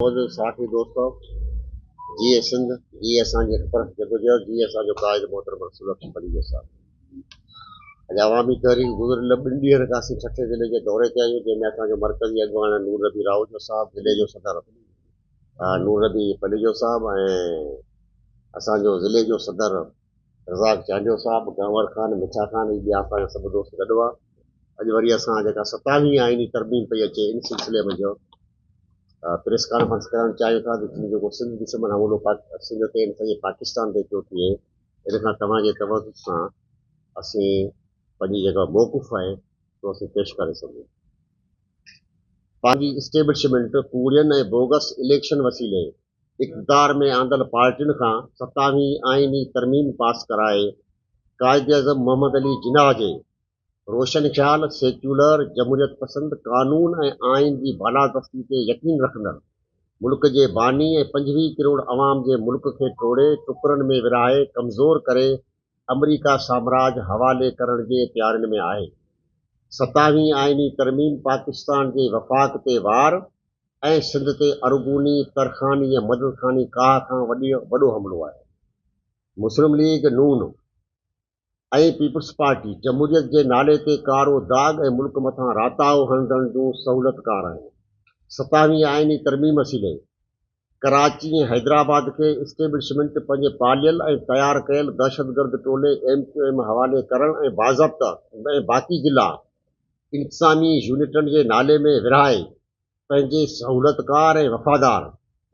معزز صحافي دوستو، جيئي سنڌ، جيئي اسان جي حق جدوجهد، جيئي اسان جو قائد محترم رسول بخش پليجو صاحب. اڄ عوامي تحريڪ گذريل ٻن ڏينهن کان اسين ٺٽي ضلعي جي دوري تي آهيون، جنهن ۾ اسان جو مرڪزي اڳواڻ نور نبي راهوجو صاحب، ضلعي جو صدر نور نبي پليجو صاحب ۽ اسان جو ضلعي جو صدر رزاق چانڊيو صاحب، گانور خان، مٺا خان ۽ ٻيا اسان جا سڀ دوست گڏ هئا. اڄ وري اسان جيڪا ستاويهين آئيني ترميم پئي اچي ان سلسلي منجهه پريس ڪانفرنس ڪرڻ چاهيون ٿا ته جيئن جيڪو سنڌ دشمن حملو سنڌ تي ۽ سڄي پاڪستان تي پيو ٿئي ان کان توهان جي توجه سان اسين پنهنجي جيڪا موقف آهي سو اسين پيش ڪري سگهون. پنهنجي اسٽيبلشمينٽ ڪوڙين ۽ بوگس اليڪشن وسيلي اقتدار ۾ آندل پارٽين کان ستاويهين آئيني ترميم پاس ڪرائي قائداعظم محمد علي جناح جي روشن خيال، سيڪيولر، جمهوريت پسند، قانون ۽ آئين جي بالادستي تي يقين رکندڙ ملڪ جي باني ۽ 25 ڪروڙ عوام جي ملڪ کي ٽوڙي ٽڪرن ۾ ورهائي ڪمزور ڪري آمريڪا سامراج حوالي ڪرڻ جي تيارين ۾ آهي. ستاويهين آئيني ترميم پاڪستان جي وفاق تي وار ۽ سنڌ تي ارغوني، ترخاني ۽ مددخاني ڪاهه کان وڏو حملو آهي. مسلم ليگ نون. ۽ پيپلز پارٽي جمهوريت جي نالي تي ڪارو داغ ۽ ملڪ مٿان راتاهو هڻندڙن جون سهولتڪار آهن. ستاويهين آئيني ترميم وسيلي ڪراچي ۽ حيدرآباد کي اسٽيبلشمينٽ پنهنجي پاليل ۽ تيار ڪيل دهشتگرد ٽولي ايم ڪيو ايم حوالي ڪرڻ ۽ باضابطه ۽ باقي ضلعا انتظامي يونٽن جي نالي ۾ ورهائي پنهنجي سهولتڪار ۽ وفادار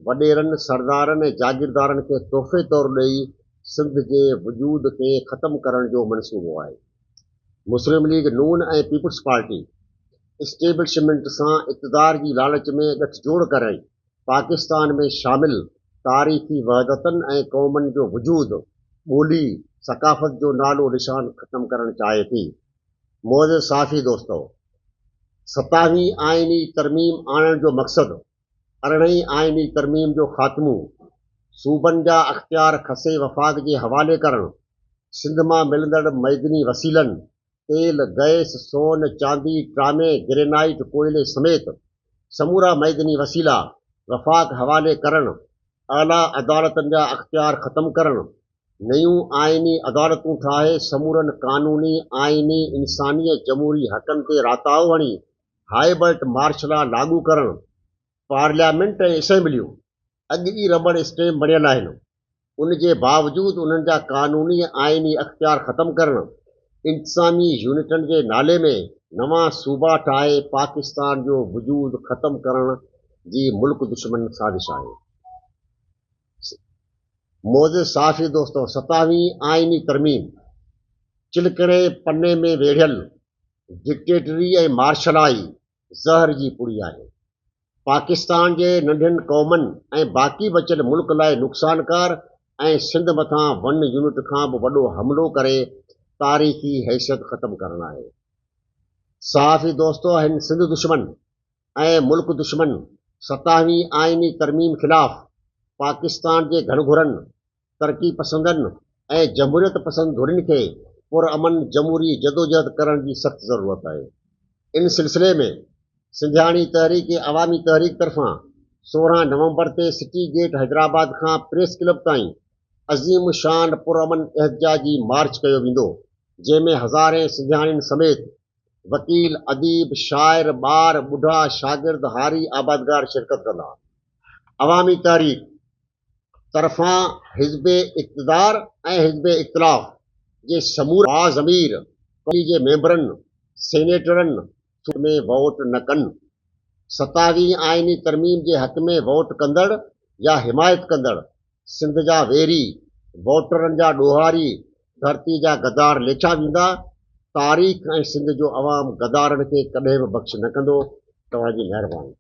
وڏيرن، سردارن ۽ جاگيردارن کي تحفي طور ڏئي سنڌ جي وجود کي ختم ڪرڻ جو منصوبو آهي. مسلم ليگ نون ۽ پيپلز پارٽي اسٽيبلشمينٽ سان اقتدار جي لالچ ۾ ڳٺ جوڙ ڪري پاڪستان ۾ شامل تاريخي وحدتن ۽ قومن جو وجود، ٻولي، ثقافت جو نالو نشان ختم ڪرڻ چاهي ٿي. معزز صحافي دوستو! ستاويهين آئيني ترميم آڻڻ جو مقصد ارڙهين آئيني ترميم جو خاتمو، صوبن جا اختيار کسي وفاق جي حوالي ڪرڻ، سنڌ مان ملندڙ معدني وسيلن، تيل، گئس، سون، چاندي، ٽرامي، گرينائيٽ، ڪوئلي سميت سمورا معدني وسيلا وفاق حوالي ڪرڻ، اعليٰ عدالتن جا اختيار ختم ڪرڻ، نيون آئيني عدالتون ٺاهي سمورن قانوني، آئيني، انساني ۽ جمهوري حقن تي راتاهو هڻي هائبرٽ مارشلا لاڳو ڪرڻ، پارليامينٽ ۽ اسيمبليون اڳ ئي رٻڙ اسٽيمپ بڻيل آهن، ان جي باوجود انهن جا قانوني ۽ آئيني اختيار ختم ڪرڻ، انتظامي يونٽن جي نالي ۾ نوان صوبا ٺاهي پاڪستان جو وجود ختم ڪرڻ جي ملڪ دشمن سازش آهي. معزز صحافي دوستو! ستاويهين آئيني ترميم چلڪڻي پني ۾ ويڙهيل ڊڪٽيٽري ۽ مارشلائي زهر جي پڙي آهي. پاڪستان جي ننڍين قومن ۽ باقي بچيل ملڪ لاء نقصانڪار ۽ سنڌ مٿان ون يونٽ کان به وڏو حملو ڪري تاريخي حيثيت ختم ڪرڻ آهي. صحافي دوستو! هن سنڌ دشمن ۽ ملڪ دشمن ستاويهين آئيني ترميم خلاف پاڪستان جي گهڻگهرن، ترقي پسندن ۽ جمهوريت پسند ڌرين کي پرامن جمهوري جدوجهد ڪرڻ جي سخت ضرورت آهي. ان سلسلي ۾ سنڌياڻي تحريڪ عوامي تحريڪ طرفان 16 نومبر تي سٽي گيٽ حيدرآباد کان پريس ڪلب تائين عظيم الشان پرامن احتجاجي مارچ ڪيو ويندو جنهن ۾ هزارين سنڌياڻين سميت وڪيل، اديب، شاعر، ٻار، ٻڍا، شاگرد، هاري، آبادگار شرڪت ڪندا. عوامي تحريڪ طرفان حزب اقتدار ۽ حزب اختلاف جي سمورن باضمير قومي جي ميمبرن، سينيٽرن، ۾ ووٽ نه ڪن. ستاويهين آئيني ترميم جي حق ۾ ووٽ ڪندڙ يا حمايت ڪندڙ سنڌ جا ويري، ووٽرن جا ڏوهاري، ڌرتي جا غدار ليکيا ويندا، تاريخ ۽ سنڌ جو عوام غدارن کي ڪڏهن به بخش نه ڪندو، توهان جي مهرباني.